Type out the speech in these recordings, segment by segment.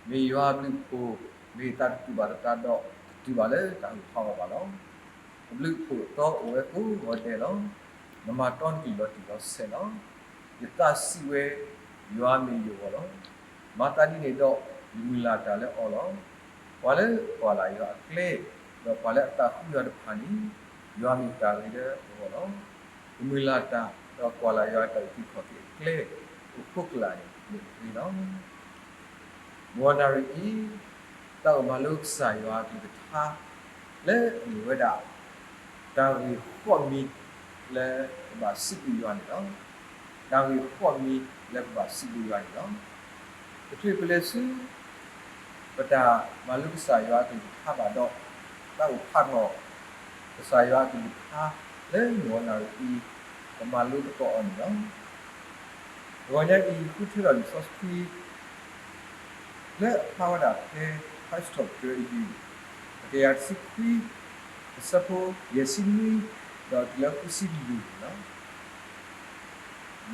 မ့ၢ်ယွၤအဘျုးအဖှိၣ်, မ့ၢ်တၢ်တတူၢ်ဘၣ်တၢ်ဒီး တတုၤဘၣ်လၢတၢ်အုၣ်ကီၤအဂီၢ်ဘၣ်လီၤ. အဘျုးအဖှိၣ်အသီအိၣ်ဝဲကိးဂီၤဒဲးလီၤ. နမၤတီနကလုၢ်လီၤတံၢ်လီၤဆဲးလီၤ. ယသးစံးဝဲ, ယွၤမ့ၢ်ယဂီၢ်လီၤ. မၤသးဒ်န့ၣ်ဒီး ယမုၢ်လၢ်တၢ်လၢအီၤလီၤ. ပှၤလၢကွၢ်လၢ်ယွၤအကျဲ, ဒီးပှၤလၢအသးဃုယွၤတဖၣ်န့ၣ်, ယွၤမ့ၢ်တၢ်ဂ့ၤလၢအဂီၢ်လီၤ. ကမုၢ်လၢ်တၢ်ဒီးကွၢ်လၢ်ယွၤတၢ်အုၣ်က့ၤခီၣ်က့ၤအကျဲ အိၣ်ခိးကလာ်န့ၣ်မ့ၢ်အဂ့ၤလီၤ. မုၢ်နၤရံၣ်အံၤ, တၢ်အိၣ်မၤလိကစၢ်ယွၤအကလုၢ်ကထါ လၢအမ့ၢ်ဝဲဒၣ် တၢ်ဂ့ၢ်ဃိးမံၤလၢပဘၣ်စံးဘျုးယွၤန့ၣ်လီၤ. တၢ်ဂ့ၢ်ဃိးမံၤလၢပဘၣ်စံးဘျုးယွၤန့ၣ်လီၤ. တချုးပလဲၤဆူ ပတၢ်မၤလိကစၢ်ယွၤအကလုၢ်ကထါဘၣ်ဒီး, တၢ်အိၣ်ဖးထီၣ် ကစၢ်ယွၤအကလုၢ်ကထါ လၢမုၢ်နၤရံၣ်အံၤ ပမၤလိသကိးအီၤန့ၣ်လီၤ. တဂီၤညါအံၤ ဃုထၢထီၣ်လံာ်စီဆှံ လၢအဖျါဝဲဒၣ်ဖဲ ဖဲစထီၣ်ပတြၢၤအယုၢ် တကယၤတဆံခွံ အဆၢဖိယဲၢ်ဆံနွံ ဒီးတုၤလၢဃုဆံလွံၢ်န့ၣ်လီၤ.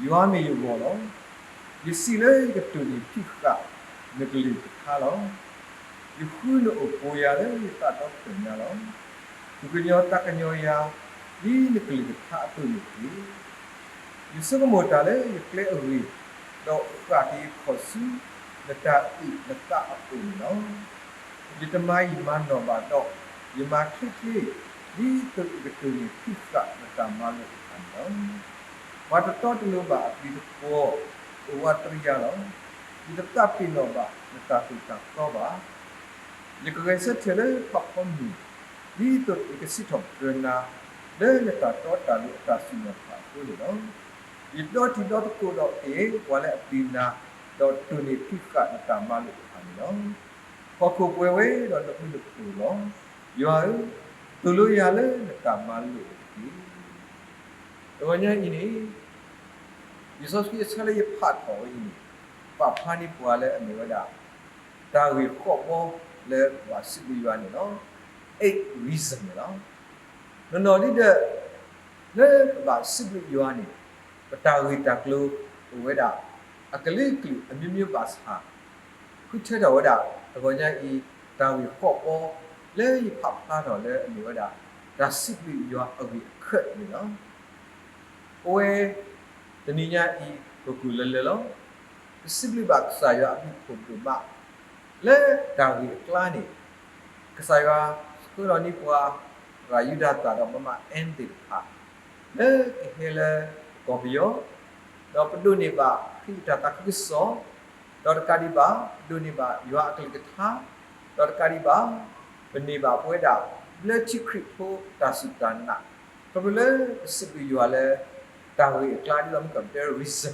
ယွၤမ့ၢ်ယဂီၢ်လီၤ. ယစံးလၢယကတိၢ်န့ၢ်ဖံးဃာ်နကလုၢ်ကထါလီၤ. ယဃုနအိၣ်ပိယၤလၢယသးဒီဖျၢၣ်ညါလီၤ. သူၣ်ကညီၤသးကညီၤယၤ ဒ်နကလုၢ်ကထါအသိးန့ၣ်တက့ၢ်. ယဆိကမိၣ်တၢ်လၢယကျဲအဂ့ၢ်, ဒီးဃၣ်က့ၤယခီၣ်ဆူ နတၢ်အုၣ်နသးအအိၣ်န့ၣ်လီၤ. ယတမၤယံာ်မၤနီၢ်ဘၣ်ဒီး, ယမၤချ့ချ့ ဒ်သိးယကတိၢ်န့ၢ်ဖံးဃာ်နတၢ်မၤလိာ်တဖၣ်န့ၣ်လီၤ. ပှၤတတီတလိၤဘၣ်အပျံၤတကွီၤ အိၣ်ဝးတရံးယၤလီၤ. ယတသးပ့ၤနီၣ်ဘၣ်နတၢ်သိၣ်တၢ်သီဘၣ်. ယကဂဲၤဆၢထၢၣ်လၢဖးဖီမုၢ်, ဒ်သိးယကစံးထီၣ်ပတြၢၤနၤ လၢနတၢ်တီတၢ်လိၤအတၢ်စံၣ်ညီၣ်တဖၣ်အဃိန့ၣ်လီၤ. ယဒီတံၤဒီသကိးဒီးကယဲၢ်ပှၤလၢအပျံၤနၤ, ဒီးတိၢ်န့ၢ်ဖံးဃာ်နတၢ်မၤလိာ်တဖၣ်န့ၣ်လီၤ. ဟီၣ်ခိၣ်ပှဲၤဝဲဒီးနဘျုးနဖှိၣ်လီၤ. ယွၤဧၢ, သိၣ်လိယၤလၢနတၢ်မၤလိာ်တက့ၢ်. တဂီၤညါအံၤန့ၣ် လံာ်စီဆှံအဆၢလၢယဖးထီၣ်ဝဲအံၤန့ၣ် ပာ်ဖျါန့ၢ်ပှၤလၢအမ့ၢ်ဝဲဒၣ် တၢ်ဂ့ၢ်ဃိးဘီလၢပဘၣ်စံးဘျုးယွၤန့ၣ်လီၤ. Eight reason န့ၣ်လီၤ. နီၢ်နီၢ်ဒ်ဒီး လၢပဘၣ်စံးဘျုးယွၤန့ၣ် ပတၢ်ဂ့ၢ်တၢ်ကျိၤအိၣ်ဝဲဒၣ် အကလုာ်ကလုာ်အမျိုးမျိုးဘၣ်ဆၣ် ဃုထၢထီၣ်ဝဲဒၣ် တဂီၤညါအံၤ တၢ်ဂ့ၢ်ဃိးဘီ လၢယဖးဖျါထီၣ်လၢအမ့ၢ်ဝဲဒၣ် တၢ်စံးဘျုးယွၤအဂ့ၢ်အခၢးန့ၣ်လီၤ. ပဝဲ တနံၤညါအံၤ ပကူၣ်လၢလၢလီၤ. ပစံးဘျုးဘၣ်ကစၢ်ယွၤအဘျုးအဖှိၣ်ဒိၣ်မး လၢတၢ်ဂ့ၢ်အကျါန့ၣ် ကစၢ်ယွၤဆှၢလီၤန့ၢ်ပှၤ သရၣ်ယူဒၤသၣ်ဒီး မမ Ann သ့ၣ်တဖၣ် လၢကဟဲလၢကီၢ်ပယီၤ ဒီးပဒိးန့ၢ်ဘၣ်ခရံာ်အတၢ်သးခုကစီၣ်, ဒီးတကးဒံးဘၣ် ပဒိးန့ၢ်ဘၣ်ယွၤအကလုၢ်ကထါ, ဒီးတကးဒံးဘၣ် ပန့ၢ်ဘၣ်ပဝဲဒၣ် ဘျၢထံခရံာ်ဖိတၢ်စူၢ်တၢ်နာ်, ခီဖျိလၢပစံးဘျုးယွၤလၢ တၢ်ဂ့ၢ်အကျါဒ်သိးမုၢ်ကီၢ်ပတဲ reason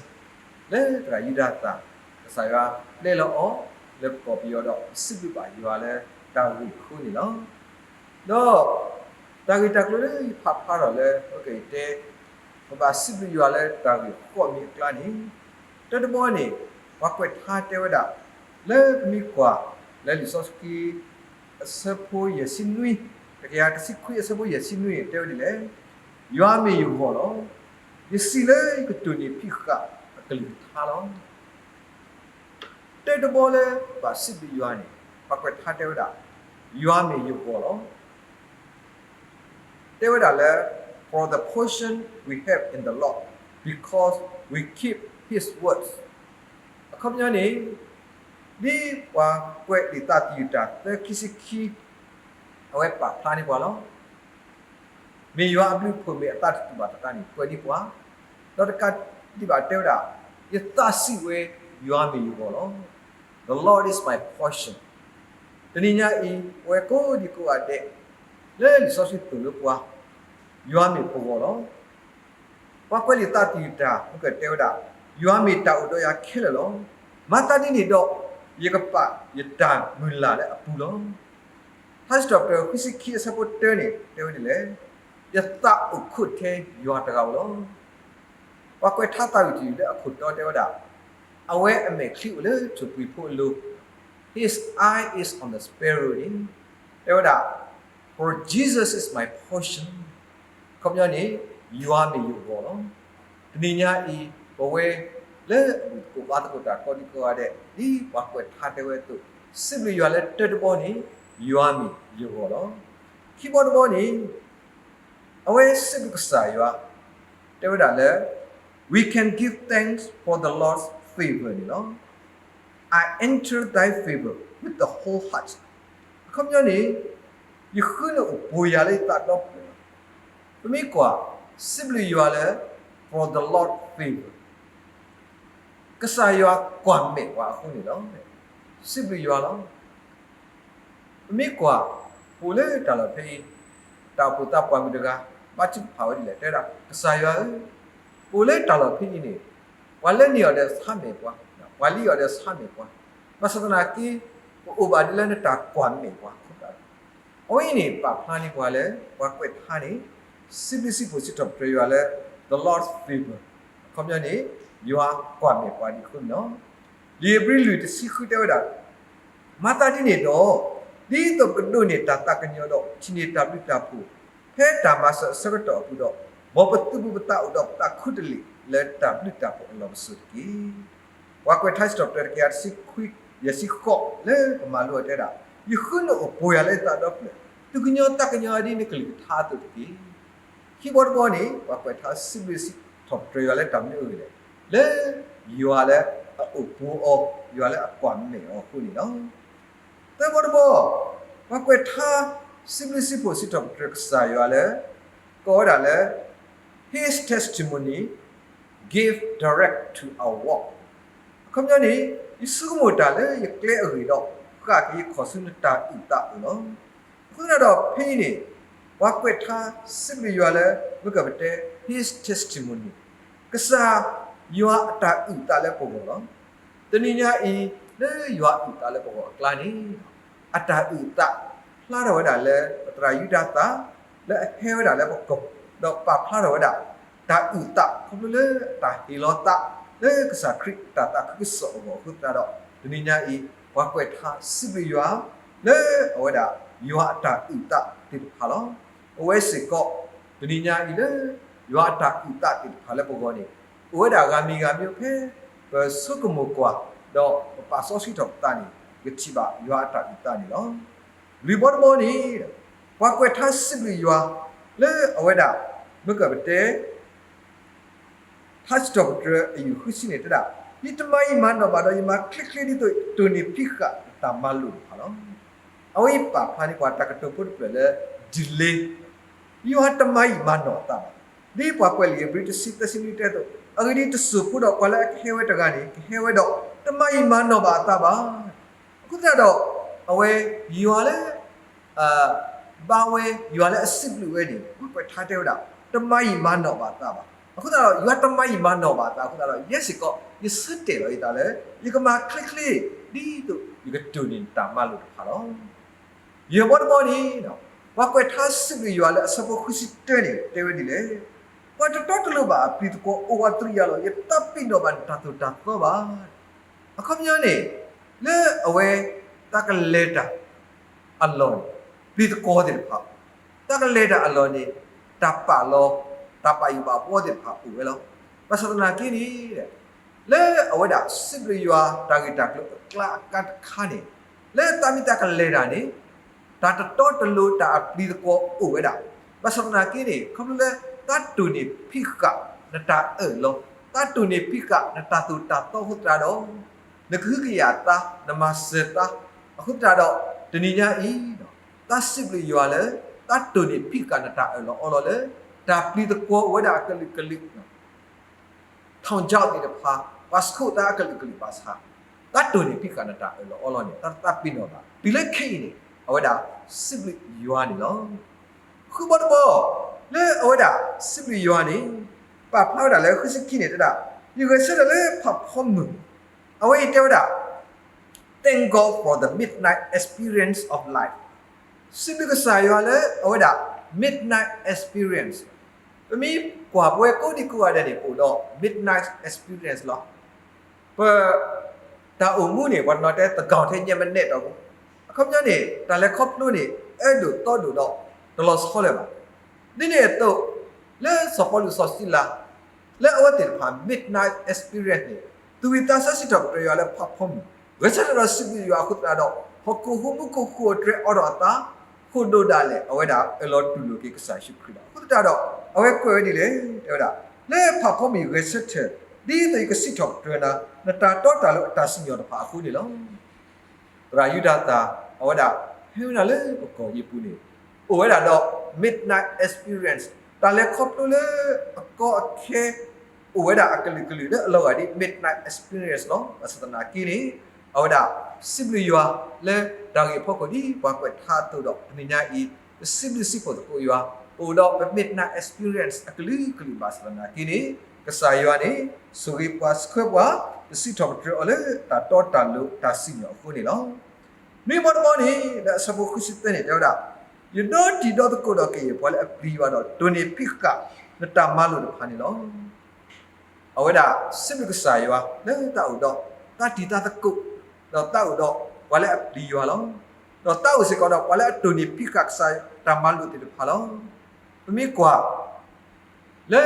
လၢသရၣ်ယူဒၤသၣ် ကစၢ်ယွၤပျဲလီၤအီၤလၢပကီၢ်ပယီၤဒီး ပစံးဘျုးဘၣ်ယွၤလၢတၢ်ဂ့ၢ်အဃိန့ၣ်လီၤ. ဒီး တၢ်ဂ့ၢ်တၢ်ကျိၤလၢယဖးဖျါထီၣ်လၢ အဝဲကတဲ ပဘၣ်စံးဘျုးယွၤလၢတၢ်ဂ့ၢ်ဃိးမံၤအကျါန့ၣ်, တၢတဘီန့ၣ် ပှၤကွဲးထါတဲဝဲဒၣ် လၢပမ့ၢ်ကွၢ်လၢလံာ်စီဆှံ အဆၢဖိယဲၢ်ဆံနွံ, တကယၤတဆံခွံအဆၢဖိယဲၢ်ဆံနွံန့ၣ် တဲဝဲဒ်လဲၣ်, ယွၤမ့ၢ်ယဂီၢ်လီၤ. ယစံးလၢယကတိၢ်န့ၢ်ဖံးဃာ်အကလုၢ်ကထါလီၤ. တၢတဘီလၢပဘၣ်စံးဘျုးယွၤန့ၣ် ပှၤကွဲးထါတဲဝဲဒၣ် ယွၤမ့ၢ်ယဂီၢ်လီၤ. တဲဝဲဒၣ်လၢ for the portion we have in the Lord, because we keep his words. အခီပညီန့ၣ် ဒ်ပှၤကွဲးလံာ်သးသယုၢ်တၢ်သၢခံဆံခံ အဝဲပာ်ဖျါန့ၢ်ပှၤလီၤ. မ့ၢ်ယွၤအဘျုးအဖှိၣ်မ့ၢ်အသးတတူၢ်ဘၣ်တၢ်န့ၣ် ကွဲးန့ၢ်ပှၤ, ဒီးတကးဒံးဘၣ်တဲဝဲဒၣ် ယသးစံးဝဲ ယွၤမ့ၢ်ယဂီၢ်လီၤ. The Lord is my portion. တနံၤညါအံၤ ပဝဲကိးဒံကိးဂၤဒဲး လၢလံာ်စီဆှံသိၣ်လိပှၤ ယွၤမ့ၢ်ပဂီၢ်လီၤ. ပှၤကွဲးလံာ်သးသယုၢ်တၢ် မ့ၢ်ကတဲဝဲဒၣ် ယွၤမ့ၢ်တၢ်အိၣ်ဒီးယၤခဲလၢာ်လီၤ. မၤသးဒ်န့ၣ်ဒီး ယကပာ်ယတၢ်မုၢ်လၢ်လၢအပူၤလီၤ. ထါစံးထီၣ်ပတြၢၤ ခံဆံခံအဆၢဖိတၢန့ၣ် တဲဝဲဒ်လဲၣ်, ယသးအိၣ်ခိးထဲယွၤတဂၤဧိၤလီၤ. ပှၤကွဲးထါသးဝံၣ်တယုၢ်လၢအခိၣ်တီတဲဝဲဒၣ် အဝဲအမဲာ်ချံအိၣ်လၢထိၣ်ပှံၤဖိအလိၤ, His eye is on the sparrow န့ၣ် တဲဝဲဒၣ် For Jesus is my portion. အခီပညီန့ၣ် ယွၤမ့ၢ်ယဂီၢ်လီၤ. တနံၤညါအံၤ ပဝဲလၢအဘူၣ်သကိးဘါသကိးတၢ်ကိးဒံကိးဂၤဒဲး ဒ်ပှၤကွဲးထါတဲဝဲအသိး စံးဘျုးယွၤလၢတၢတဘီန့ၣ် ယွၤမ့ၢ်ယဂီၢ်လီၤ. ခံဘီတဘီန့ၣ် အဝဲစံးဘျုးကစၢ်ယွၤ တဲဝဲဒၣ်လၢ we can give thanks for the Lord's favor န့ၣ်လီၤ. I enter thy favor with the whole heart. အခီပညီန့ၣ် ယဃုန့ၢ်အိၣ်ပှဲၤယၤလၢယသးဒီဖျၢၣ်လီၤ. ပမ့ၢ်ကွၢ် စံးဘျုးယွၤလၢ for the Lord's favor ကစၢ်ယွၤကွၢ်မဲာ်ပှၤအဃိန့ၣ်လီၤ. စံးဘျုးယွၤလီၤ. ပမ့ၢ်ကွၢ် ပအိၣ်လၢတၢ်လီၢ်ဖဲအံၤ တၢ်အိၣ်ဖှိၣ်သးပှၢ်မုၢ်တဂၤ ဘါထုကဖၣ်ဝဲဒ်လဲၣ် တဲဝဲဒၣ် ကစၢ်ယွၤဧၢ, ပအိၣ်လၢတၢ်လီၢ်ဖဲအံၤန့ၣ် ပှၤလၢန့ၢ်အီၤဒီးဆါမဲာ်ပှၤ, ပှၤလံအီၤဒီးဆါမဲာ်ပှၤ, ဘၣ်ဆၣ်သနာ်က့ ပအိၣ်ဘၣ်ဒ်လၢနတၢ်ကွၢ်မဲာ်ပှၤအဃိသတးဒီး အဝဲအံၤန့ၣ် ပာ်ဖျါန့ၢ်ပှၤလၢ ပှၤကွဲးထါန့ၣ် စံးဘျုးစံးဖှိၣ်စံးထီၣ်ပတြၢၤယွၤလၢ the Lord's favor အခီပညီန့ၣ် ယွၤကွၢ်မဲာ်ပှၤဒ်အဃိန့ၣ်လီၤ. လံာ်ဧ့ၤဘြံၤလွံၢ်တဆံဃုတဲဝဲဒၣ် မၤသးဒ်န့ၣ်ဒီး ဒ်သိးပကဒိးန့ၢ်တၢ်သးကညီၤဒီး ထံၣ်န့ၢ်တၢ်ဘျုးတၢ်ဖှိၣ် ဖဲတၢ်မၤစၢၤအဆၢကတီၢ်အပူၤဒီး မ်ပသုးဘူးပသးအိၣ်ဒီးပသးခူတလ့ၢ် လၢတၢ်ဘျုးတၢ်ဖှိၣ်အလီၢ်ပစိာ်တက့ၢ်. ပှၤကွဲးထါစံးထီၣ်ပတြၢၤတကယၤတဆံခွံ ယဲၢ်ဆံဃိး လၢပမၤလိအီၤတဲဒၣ် ယဃုန့ၢ်အိၣ်ပှဲၤယၤလၢယသးဒီဖျၢၣ် သူၣ်ကညီၤသးကညီၤဒ်နကလုၢ်ကထါအသိးတက့ၢ်. ခံဘီတဘီန့ၣ် ပှၤကွဲးထါစံးဘျုးစံးထီၣ်ပတြၢၤယွၤလၢတၢ်မနုၤအဂ့ၢ်လဲၣ်, လၢယွၤလၢအအိၣ်ပှဲၤအီၤ ယွၤလၢအကွၢ်မဲာ်အီၤအဃိန့ၣ်လီၤ. သၢဘီတဘီ ပှၤကွဲးထါစံးဘျုးစံးဖှိၣ်စံးထီၣ်ပတြၢၤကစၢ်ယွၤလၢ ကိးဝဲဒၣ်လၢ his testimony give direction to our walk အခီပညီန့ၣ် ယဆိကမိၣ်တၢ်လၢယကျဲအဂ့ၢ်ဒီး ဃၣ်က့ၤယခီၣ်ဆူနတၢ်အုၣ်သးအအိၣ်လီၤ. အဃိသတးဒီးဖဲအံၤန့ၣ် ပှၤကွဲးထါစံးဘျုးယွၤလၢ မ့ၢ်ကပတဲ his testimony ကစၢ်ယွၤအတၢ်အုၣ်သးလၢပဂီၢ်လီၤ. တနံၤညါအံၤ လၢယွၤအုၣ်သးလၢပဂီၢ်အကျါန့ၣ် အတၢ်အုၣ်သး ဖျါထီၣ်ဝဲဒၣ်လၢ ပသရၣ်ယူဒၤသး လၢအဟဲဝဲဒၣ်လၢပကီၢ် ဒီးပာ်ဖျါထီၣ်ဝဲဒၣ် တၢ်အုၣ်သး ခီဖျိလၢအတၢ်ဟ့ၣ်လီၤသး လၢကစၢ်ခရံာ်အတၢ်သးခုကစီၣ်အဂီၢ်အဃိသတးဒီး တနံၤညါအံၤ ပှၤကွဲးထါစံးဘျုးယွၤ လၢအဝဲဒၣ် ယွၤအတၢ်အုၣ်သးသ့ၣ်တဖၣ်လီၤ. အဝဲစ့ၢ်ကီး တနံၤညါအံၤလၢ ယွၤအတၢ်အုၣ်သးသ့ၣ်တဖၣ်လၢပဂီၢ်န့ၣ် အိၣ်ဝဲဒၣ်ဂၤမံၤဂၤမံၤဖဲ ပဆိကမိၣ်ကွၢ် ဒီးပပာ်စီဆှံထီၣ်ပသးန့ၣ် ယထံၣ်ဘၣ်ယွၤအတၢ်အုၣ်သးန့ၣ်လီၤ. လွံၢ်ဘီတဘီန့ၣ် ပှၤကွဲးထါစံးဘျုးယွၤ လၢအဝဲဒၣ် မ့ၢ်ကပတဲ ထါစံးထီၣ်ပတြၢၤအယူၢ်ဃုဆံန့ၣ်တဲဒၣ်, ယတမၤယံာ်မၤနီၢ်ဘၣ်ဒီး ယမၤချ့ချ့ဒ်သိး တိၢ်န့ၢ်ဖံးဃာ်တၢ်မၤလိာ်တဖၣ်လီၤ. အဝဲအံၤပာ်ဖျါန့ၢ်ပှၤတၢ်ကတိၤဖိတဖျၢၣ်လၢ delay ယွၤတမၤယံာ်မၤနီၢ်အသးဘၣ်. ဒ်ပှၤကွဲးလံာ်ဧ့ၤဘြံၤတဆံသၢဆံနွံတဲအသိး, အဂ့ၢ်ဒ်အံၤ တစိၢ်ဖိဒီးပှၤလၢအကဟဲဝဲတဂၤန့ၣ် ကဟဲဝဲဒီး တမၤယံာ်မၤနီၢ်ဘၣ်အသးဘၣ်. အဃိသတးဒီး အဝဲယွၤလၢ ဘါဝဲ ယွၤလၢအစံးဘျုးဝဲန့ၣ် ပှၤကွဲးထါတဲဝဲဒၣ် တမၤယံာ်မၤနီၢ်ဘၣ်အသးဘၣ်. အဃိသတးဒီး ယွၤတမၤယံာ်မၤနီၢ်ဘၣ်အသးအဃိသတးဒီး ယဲစ့ၢ်ကီး ယဆၢတဲာ်လီၤယသးလၢ ယကမၤချ့ချ့ ဒ်သိးယကတိၢ်န့ၢ်တၢ်မၤလိာ်တဖၣ်လီၤ. ယဲၢ်ဘီတဘီန့ၣ် ပှၤကွဲးထါစံးဘျုးယွၤလၢအဆၢဖိဃုဆံတၢန့ၣ် တဲဝဲဒ်လဲၣ်, ပှၤတတီတလိၤဘၣ်အပျံၤသကွီၤအိၣ်ဝးတရံးယၤလီၤ. ယတၢ်ပ့ၤနီၣ်ဘၣ်နတၢ်သိၣ်တၢ်သီဘၣ်. အခီပညီန့ၣ် လၢအဝဲ တၢ်ကလဲၤတၢ် အလီၢ်န့ၣ် ပျံၤသကွီၤသ့ၣ်တဖၣ်, တၢ်ကလဲၤတၢ်အလီၢ်န့ၣ် တၢ်ပာ်လီၤ တၢ်ဘၣ်ယိၣ်ဘၣ်ဘှီသ့ၣ်တဖၣ်အိၣ်ဝဲလီၤ. ဘၣ်ဆၣ်သနာ်က့န့ၣ် လၢအဝဲဒၣ်စံးဘျုးယွၤတၢ်ဂ့ၢ်တၢ်ကျိၤအကျါအကါတခါန့ၣ် လၢတၢ်မ့ၢ်တၢ်ကလဲၤတၢ်န့ၣ် တၢ်တတီတလိၤတၢ်အပျံၤသကွီၤအိၣ်ဝဲဒၣ်. ဘၣ်ဆၣ်သနာ်က့န့ၣ် ခီဖျိလၢ တၢ်တိၢ်န့ၢ်ဖံးဃာ်နတၢ်အၢၣ်လီၤ, တၢ်တိၢ်န့ၢ်ဖံးဃာ်နတၢ်သိၣ်တၢ်သီအဃိသတးဒီး နကဟုကယာ်သး, နမၤစၢၤသး, အဃိသတးဒီး တနံၤညါအံၤ တၢ်စံးဘျုးယွၤလၢ တၢ်တိၢ်န့ၢ်ဖံးဃာ်နတၢ်အၢၣ်လီၤအီလီၤလၢ တၢ်ပျံၤသကွီၤအိၣ်ဝဲဒၣ်အကလုာ်ကလုာ် ထောင်ချောက်သ့ၣ်တဖၣ် ပှၤဆှိၣ်သးအကလုာ်ကလုာ်ဘၣ်ဆၣ် တၢ်တိၢ်န့ၢ်ဖံးဃာ်နတၢ်အၢၣ်လီၤအီလီၤန့ၣ် တၢ်တသးပ့ၤနီၣ်ဘၣ်. တုၤလၢခဲအံၤန့ၣ် အဝဲဒၣ်စံးဘျုးယွၤန့ၣ်လီၤ. ဃုဘီတဘီ လၢအဝဲဒၣ်စံးဘျုးယွၤန့ၣ် ပာ်ဖျါဝဲဒၣ်လၢဃုဆံခံန့ၣ်တဲဒၣ် ယဂဲၤဆၢထၢၣ်လၢဖးဖီမုၢ် အဝဲအံၤတဲဝဲဒၣ် Thank God for the midnight experience of life. စံးဘျုးကစၢ်ယွၤလၢအဝဲဒၣ် midnight experience ပမ့ၢ်ကွၢ်ပဝဲကိးဒံကိးဂၤဒဲးန့ၣ် ပအိၣ်ဒီး midnight experience လီၤ. ပ တၢ်အိၣ်မူန့ၣ် ပှၤတနီၤတဲသးကီထဲညါမနဲၣ်တီးပူၤ, အခီပညီန့ၣ် တၢ်လဲၤခီဖျိန့ၣ် အၢဒိၣ်သီဒိၣ်ဒီး တလီၤဆီလၢၤဘၣ်. ဒ်န့ၣ်အသိး လၢစီၤပီလူးစီၤစံလၤ လၢအဝဲသ့ၣ်တဖၣ် midnight experience န့ၣ် သူၣ်ဝံၣ်သးဆၢစံးထီၣ်ပတြၢၤယွၤလၢဖးဖီမုၢ် ဂဲၤဆၢထၢၣ်ဒီးစံးဘျုးယွၤအဃိသတးဒီး ဟီၣ်ခိၣ်ဖိမုၣ်ဖိၣ်ဃိအတြဲၤအီဒီးအသး ဃိာ်ဒိၣ်ဒၣ်လဲာ် အဝဲဒၣ်အၢၣ်လီၤတူၢ်လိာ်က့ၤကစၢ်ယ့ၣ်ၡူးခရံာ်လီၤ. အဃိသတးဒီး အဝဲကွဲးဝဲဒ်လဲၣ် တဲဝဲဒၣ်, လၢဖးဖီမ့ၢ်ဂဲၤဆၢထၢၣ် ဒ်သိးယကစံးထီၣ်ပတြၢၤနၤ နတၢ်တီတၢ်လိၤအတၢ်စံၣ်ညီၣ်တဖၣ်အဃိန့ၣ်လီၤ. သရၣ်ယူဒၤသၣ် အဝဲဒၣ် ဟဲဝဲဒၣ်လၢပကီၢ်ယ့ၣ်ပူၤန့ၣ် အိၣ်ဝဲဒၣ်ဒီး midnight experience တၢ်လဲၤခီဖျိလၢအကီအခဲ အိၣ်ဝဲဒၣ်အကလုာ်ကလုာ်လၢအလီၤဂာ်ဒ် midnight experience လီၤ. ဘၣ်ဆၣ်သနာ်က့န့ၣ် အဝဲဒၣ် စံးဘျုးယွၤလၢတၢ်ဂ့ၢ်အဖီခိၣ်ဒ်ပှၤကွဲးထါအသိးဒီး တနံၤညါအံၤ ပစံးဘျုးစံးဖှိၣ်သကိးယွၤ ပအိၣ်ဒီးပ midnight experience အကလုာ်ကလုာ် ဘၣ်ဆၣ်သနာ်က့န့ၣ် ကစၢ်ယွၤန့ၣ် ဆိၣ်ဂ့ၤပှၤဆှၢပှၤ ပစံးထီၣ်ပတြၢၤအီၤလၢတၢ်တီတၢ်လိၤတၢ်စံၣ်ညီၣ်အဃိန့ၣ်လီၤ. နွံဘီတဘီန့ၣ် လၢအဆၢဖိဃုဆံသၢန့ၣ် တဲဝဲဒၣ်, ယဒီတံၤဒီသကိးဒီးကယဲၢ်ပှၤလၢအပျံၤယွၤဒီး တိၢ်န့ၢ်ဖံးဃာ်နတၢ်မၤလိာ်တဖၣ်န့ၣ်လီၤ. အဝဲဒၣ် စံးဘျုးကစၢ်ယွၤလၢတၢ်အိၣ်ဒီး တၢ်တံၤသကိး ဒီးတၢ်အိၣ်ဒီးပှၤလၢအပျံၤယွၤလီၤ. ဒီးတၢ်အိၣ်စ့ၢ်ကီးဒီးပှၤလၢအတိၢ်န့ၢ်ဖံးဃာ်ကစၢ်တၢ်မၤလိာ်သ့ၣ်တဖၣ်လီၤ. ပမ့ၢ်ကွၢ် လၢ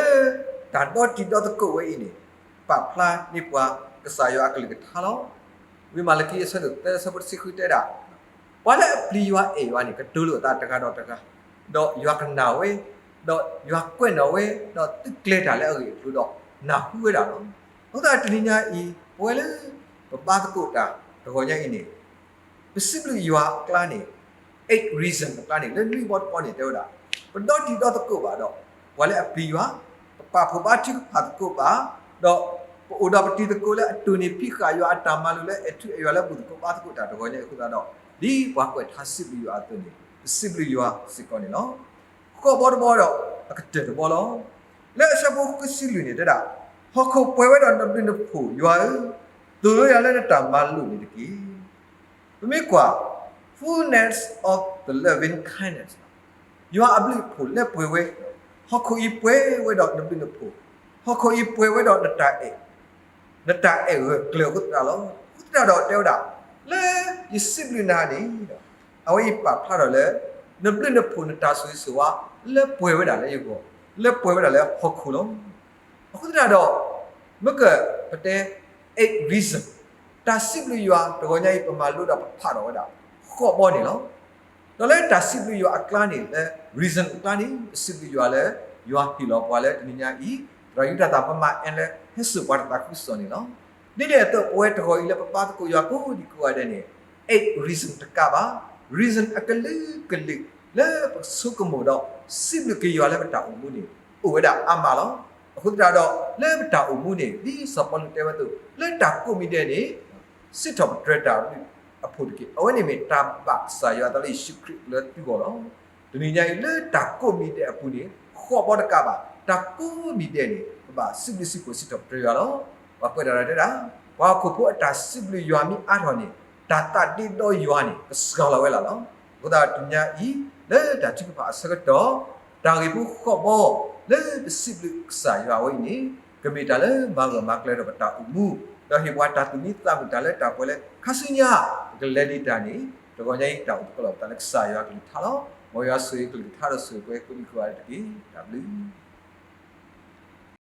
တၢ်ဒီတံၤဒီသကိးဝဲအံၤန့ၣ် ပာ်ဖျါန့ၢ်ပှၤကစၢ်ယွၤအကလုၢ်ကထါလီၤ. ဝံမၤလကံအဆၢဒိၣ်သၢ အဆၢဖိတဆံဃုတဲဒၣ်, ပှၤလၢအပျံၤယွၤအဲၣ်ယွၤန့ၣ် ကတိၤလိာ်အသးတဂၤဒီးတဂၤ, ဒီးယွၤကနၣ်ဝဲ, ဒီးယွၤကွဲးနီၣ်ဝဲ, ဒီးသုးကျဲၤတၢ်လၢအဂ့ၢ်အကျိၤဒီး နၢ်ဟူဝဲဒၣ်လီၤ. အဃိသတးတနံၤညါအံၤ ပဝဲလၢပဘါသကိးတၢ်တဂီၤညါအံၤန့ၣ် ပစံးဘျုးယွၤအကျါန့ၣ် eight reason အကျါန့ၣ် လၢနွံဘီတဘီန့ၣ် တဲဝဲဒၣ်, ပဒီတံၤဒီသကိးဘၣ်ဒီး ပှၤလၢအပျံၤယွၤ, ပပာ်ဖှိၣ်ဘါထုကဖၣ်သကိးဘၣ်, ဒီးပအိၣ်ဒီးပတံၤသကိးလၢအတိၢ်န့ၢ်ဖံးဃာ်ယွၤအတၢ်မၤလိာ် လၢအဲၣ်ထူအဲၣ်ယွၤလၢဘူၣ်သကိးဘါသကိးတၢ်တဂီၤညါအံၤအဃိသတးဒီး ဒ်ပှၤကွဲးထါစံးဘျုးယွၤအသိးန့ၣ် ပစံးဘျုးယွၤစ့ၢ်ကီးန့ၣ်လီၤ. ဃိးဘီတဘီဒီးအကတၢၢ်တဘီလီၤ. လၢအဆၢဖိဃုဆံလွံၢ်န့ၣ်တဲဒၣ်, ဟီၣ်ခိၣ်ပှဲၤဝဲဒီးနဘျုးနဖှိၣ်ယွၤဧၢ, သိၣ်လိယၤလၢနတၢ်မၤလိာ်န့ၣ်တက့ၢ်. ပမ့ၢ်ကွၢ် fullness of the loving kindness ယွၤအဘျုးအဖှိၣ်လၢပှဲၤဝဲ, ဟီၣ်ခိၣ်အံၤပှဲၤဝဲဒီးနဘျုးနဖှိၣ်, ဟီၣ်ခိၣ်အံၤပှဲၤဝဲဒီးနတၢ်အဲၣ်, နတၢ်အဲၣ်ဂၢၢ်ကျၢၤအဃိသတးလီၤ. အဃိသတးဒီးတဲဝဲဒၣ်, လၢယစံးဘျုးနၤန့ၣ် အဝဲအံၤပာ်ဖျါထီၣ်လၢ နဘျုးနဖှိၣ်နတၢ်ဆိၣ်ဂ့ၤဆိၣ်ဝါ လၢပှဲၤဝဲဒၣ်လၢယဂီၢ်, လၢပှဲၤဝဲဒၣ်လၢဟီၣ်ခိၣ်လီၤ. အဃိသတးဒီး မ့ၢ်ကပတဲ eight reason တၢ်စံးဘျုးယွၤတဂီၤညါအံၤ ပမၤလိဒီးပဖးထီၣ်ဝဲဒၣ် ဃိးဘီန့ၣ်လီၤ. ဒီးလၢတၢ်စံးဘျုးယွၤအကျါန့ၣ် လၢ reason အကျါန့ၣ် ပစံးဘျုးယွၤလၢ ယွၤဟ့ၣ်လီၤပှၤလၢတနံၤညါအံၤ သရၣ်ယူဒၤသၣ်မၤမၤအဲၣ်လၢ ဟဲစိာ်ပှၤတသးခုကစီၣ်န့ၣ်လီၤ. ဒ်န့ၣ်အသိး ပဝဲတဂီၤအံၤလၢပဘါသကိးယွၤကိးဒံကိးဂၤဒဲးန့ၣ် eight reason တကးဘၣ်, reason အကလုာ်ကလုာ် လၢပဆိကမိၣ်ဒီး စံးဘျုးက့ၤယွၤလၢပတၢ်အိၣ်မူန့ၣ် အိၣ်ဝဲဒၣ်အါမးလီၤ. အဃိသတးဒီး လၢပတၢ်အိၣ်မူန့ၣ် ဒ်စီၤပီလူးတဲဝဲအသိး လၢတၢ်ကိးမံၤဒဲးန့ၣ် စံးထီၣ်ပတြၢၤတၢ်အဘျုးအဖှိၣ်တက့ၢ်. အဝဲန့ၣ်မ့ၢ်တၢ်ဘၣ်ကစၢ်ယွၤအသးလၢယ့ၣ်ၡူးခရံာ်လၢသုဂီၢ်လီၤ. တနံၤညါအံၤလၢတၢ်ကိးမံၤဒဲးအပူၤန့ၣ် ဃိးဘီတကးဘၣ်, တၢ်ကိးမံၤဒဲးန့ၣ် ပဘၣ်စံးဘျုးစံးဖှိၣ်စံးထီၣ်ပတြၢၤယွၤလီၤ. ပှၤကွဲးတၢ်ဒီးတဲဒၣ်, ပှၤဟီၣ်ခိၣ်ဖိအတၢ်စံးဘျုးယွၤမ့ၢ်အါထီၣ်န့ၣ် တၢ်သးဒ့ဒီယွၤန့ၣ် ကစှၤလီၤဝဲလီၤလီၤ. အဃိသတးတနံၤညါအံၤ လၢတၢ်ထုကဖၣ်အဆၢကတီၢ် တၢ်ဂ့ၢ်ဖိဃိးဘီ လၢပစံးဘျုးကစၢ်ယွၤဝဲအံၤန့ၣ် ကမ့ၢ်တၢ်လၢမၤဂၢၢ်မၤကျၢၤဒီးပတၢ်အိၣ်မူ, ဒီးဟ့ၣ်ပှၤတၢ်သူၣ်မံသးမုာ်တၢ်လၢတၢ်ပှဲၤလၢ ခါဆူညါ ပကလဲၤဒံးတၢ်န့ၣ် တဂီၤညါအံၤတၢ်အိၣ်သကိးလီၤပသးလၢကစၢ်ယွၤအကလုၢ်ကထါလီၤ. မ်ယွၤဆိၣ်ဂ့ၤကလုၢ်ကထါဒီးဆိၣ်ဂ့ၤပှၤကိးဒံကိးဂၤဒဲးတက့ၢ်. တၢ်ဘျုး